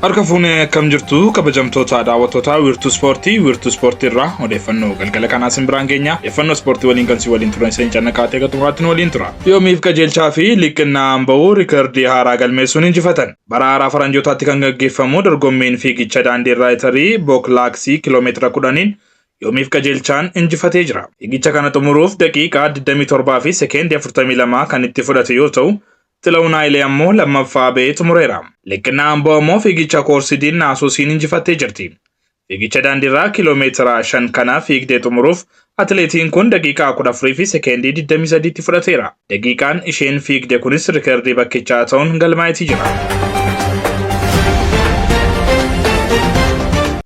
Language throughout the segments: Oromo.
Harka fuunee akkam jirtu kabajamtoota daawwattoota Wiirtuu Ispoortii. Wiirtuu Ispoortii irraa odeeffannoo galgala kanaa isin biraan geenya. Odeeffannoo ispoortii waliin kan si waliin turan isin cannaqaatee akka xumuraatti nu waliin tura. Yoomiif Qajeelchaa fi Liqinnaa Amba'uu riikardii haaraa galmeessuun injifatan. Bara haaraa faranjootaatti kan gaggeeffamu dorgommiin fiigicha daandii irraa Itarii Booklaaksii kiloomeetira 10n Yoomiif Qajeelchaan injifatee jira. Fiigicha kana xumuruuf daqiiqaa 27 fi sekeendii 42 kan itti fudhate yoo ta'u, Xilahun Hayilee ammoo lammaffaa ba'ee xumureera. Liqinnaa Amboo ammoo fiigicha koorsidiin Naasuusiin injifattee jirti. Fiigicha daandiirraa kiiloo meetira 5 kana fiigdee xumuruuf atileetiin kun daqiiqaa 14 fi sekeendii 23 tti fudhateera. Daqiiqaan isheen fiigde kunis rikardii bakkichaa ta'uun galmaa'eetii jira.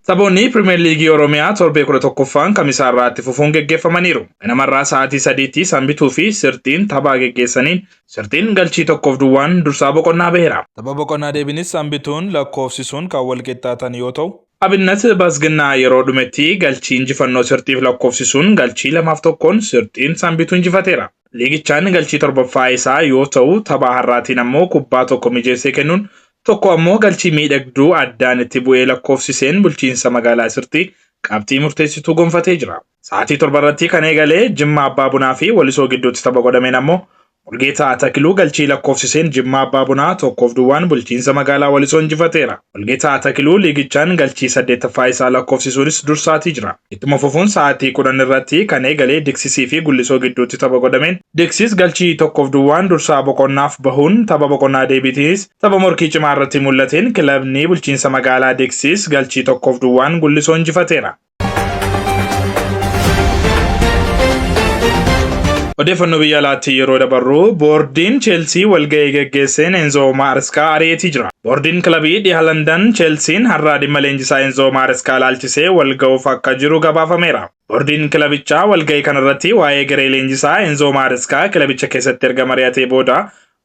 Taphoonni Pirimeer Liigii Oromiyaa torbee 11ffaan Kamisaa irraa itti fufuun geggeeffamaniiru. Ganamarraa sa'aatii 3tti Sanbituu fi Sirxiin tapha geggeessaniin Sirxiin galchii tokkoof duwwaan dursaa boqonnaa baheera. Tapha boqonnaa deebiinis Sanbituun lakkoofsisuun kan wal qixxaatan yoo ta'u, Abinnat Basginnaa yeroo dhumetti galchii injifannoo Sirxiif lakkoofsisuun galchii 2f 1n Sirxiin Sanbituu injifateera. Liigichaan galchii 7ffaa isaa yoo ta'u, tapha har'aatiin ammoo kubbaa tokko mijeessee kennuun tokko ammoo galchii miidhagduu addaan itti bu'ee lakkoofsiseen bulchiinsa magaalaa Sirxii qabxii murteessituu gonfatee jira. Sa'aatii 7 irratti kan eegale Jimma Abbaa Bunaa fi Walisoo gidduutti tapha godhameen ammoo Mulgeetaa Takiluu galchii lakkoofsiseen Jimma Abbaa Bunaa 1f duwwaan bulchiinsa magaalaa Walisoo injifateera. Mulgeetaa Takiluu liigichaan galchii 8ffaa isaa lakkoofsisuunis dursaatii jira. Ittuma fufuun sa'aatii 10 irratti kan eegale Diksisii fi Gullisoo gidduutti tapha godhameen Diksis galchii 1f duwwaan dursaa boqonnaaf bahuun tapha boqonnaa deebiitiinis tapha morkii cimaa irratti mul'ateen kilabni bulchiinsa magaalaa Diksis galchii 1f duwwaan Gullisoo injifateera. Odeeffannoo biyya alaatti yeroo dabarru boordiin Cheelsii walga'ii geggeesseen Enzoo Maareskaa ari'eetii jira. Boordiin kilabii dhiha Landan Cheelsiin har'a dhimma leenjisaa Enzoo Maareskaa ilaalchisee walga'uuf akka jiru gabaafameera. Boordiin kilabichaa walga'ii kanarratti waa'ee garee leenjisaa Enzoo Maareskaa kilabicha keessatti erga mari'atee booda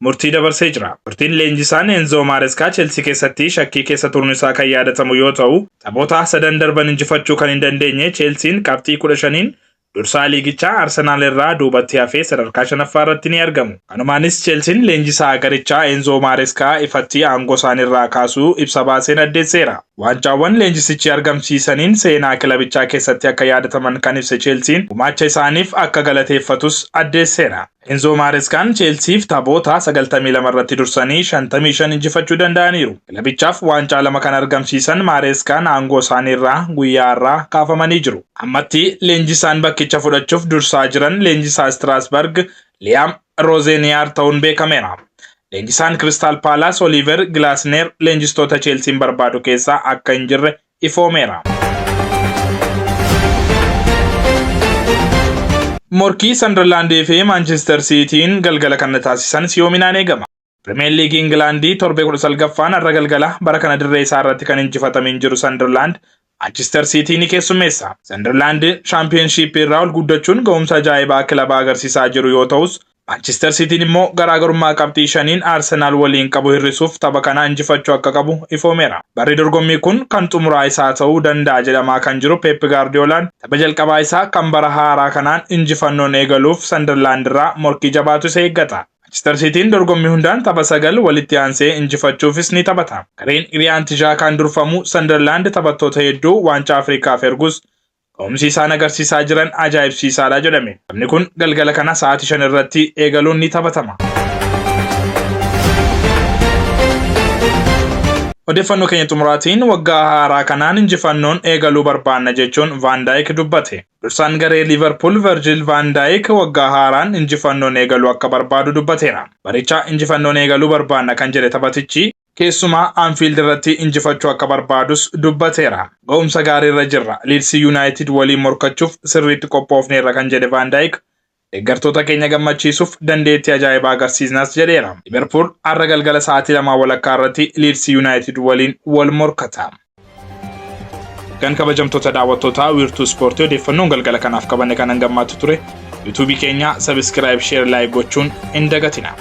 murtii dabarsee jira. Murtiin leenjisaan Enzoo Maareskaa Chelsii keessatti shakkii keessa turuun isaa kan yaadatamu yoo ta'u, taphoota sadan darban injifachuu kan hin dandeenye Chelsiin qabxii 15n dursaa liigichaa Arsenaal irraa duubatti hafee sadarkaa shanaffaa irratti ni argamu. Kanumaanis Chelsiin leenjisaa garichaa Enzoo Maareskaa ifatti aangoo isaaniirraa kaasuu ibsa baaseen addeesseera. Waancaawwan leenjisichi argamsiisaniin seenaa kilabichaa keessatti akka yaadataman kan ibse Chelsiin gumaacha isaaniif akka galateeffatus addeesseera. Enzoo Maareskaan Cheelsiif taphoota 92 irratti dursanii 55 injifachuu danda'aniiru. Kilabichaaf waancaa 2 kan argamsiisan Maareskaan aangoo isaaniirraa guyyaa har'aa kaafamanii jiru. Ammatti leenjisaan bakkicha fudhachuuf dursaa jiran leenjisaa Istiraasbarg Liyaam Roozeeniyaar ta'uun beekameera. Leenjisaan Kiristaal Paalaas Oliiver Gilaasneer leenjistoota Cheelsiin barbaadu keessaa akka hin jirre ifoomeera. Morkii Sandarlaandii fi Maanchister Siitiin galgala kana taasisan siyoominaan eegama. Pirimeer Liigii Ingilaandii torbee 19ffaan har'a galgala bara kana dirree isaa irratti kan injifatamin jiru Sandarlaand Maanchister Siitii ni keessummeessa. Sandarlaand shaampiyoonshiippii irraa ol guddachuun ga'umsa ajaa'ibaa kilaba agarsiisaa jiru yoo ta'us Maanchister Siitiin immoo garaagarummaa qabxii shaniin Arsenaal waliin qabu hir'isuuf tapha kana injifachuu akka qabu ifoomeera. Barri dorgommii kun kan xumuraa isaa ta'uu danda'a jedhamaa kan jiru Peep Gaardiyoolaan tapha jalqabaa isaa kan bara haaraa kanaan injifannoon eegaluuf Sandarlaand irraa morkii jabaatu isa eeggata. Maanchister Siitiin dorgommii hundaan tapha 9 walitti aansee injifachuufis ni taphata. Gareen Giraant Zhaakaan durfamu Sandarlaand taphattoota hedduu waancaa Afrikaaf ergus Ga'umsi isaan agarsiisaa jiran ajaa'ibsiisaadha jedhame. Taphni kun galgala kana sa'aatii 5 irratti eegaluun ni taphatama. Odeeffannoo keenya xumuraatiin waggaa haaraa kanaan injifannoon eegaluu barbaanna jechuun Vaan Daayik dubbate. Dursaan garee Liivarpuul Virjil Vaan Daayik waggaa haaraan injifannoon eegaluu akka barbaadu dubbateera. Baricha injifannoon eegaluu barbaanna kan jedhe taphatichi, Keessumaa Anfiild irratti injifachuu akka barbaadus dubbateera. Ga'umsa gaariirra jirra. Liidsi Yuunaayitid waliin morkachuuf sirriitti qophoofneerra kan jedhe Vaan Daayik, deeggartoota keenya gammachiisuuf dandeettii ajaa'ibaa agarsiisnas jedheera. Liiverpuul har'a galgala sa'aatii 2:30 irratti Liidsi Yuunaayitid waliin wal morkata. Kan kabajamtoota daawwattootaa Wiirtuu Ispoortii odeeffannoon galgala kanaaf qabanne kan hangammaatti ture. Yuutuubii keenya sabiskiraayib, sheer, laayik gochuun hin dagatina.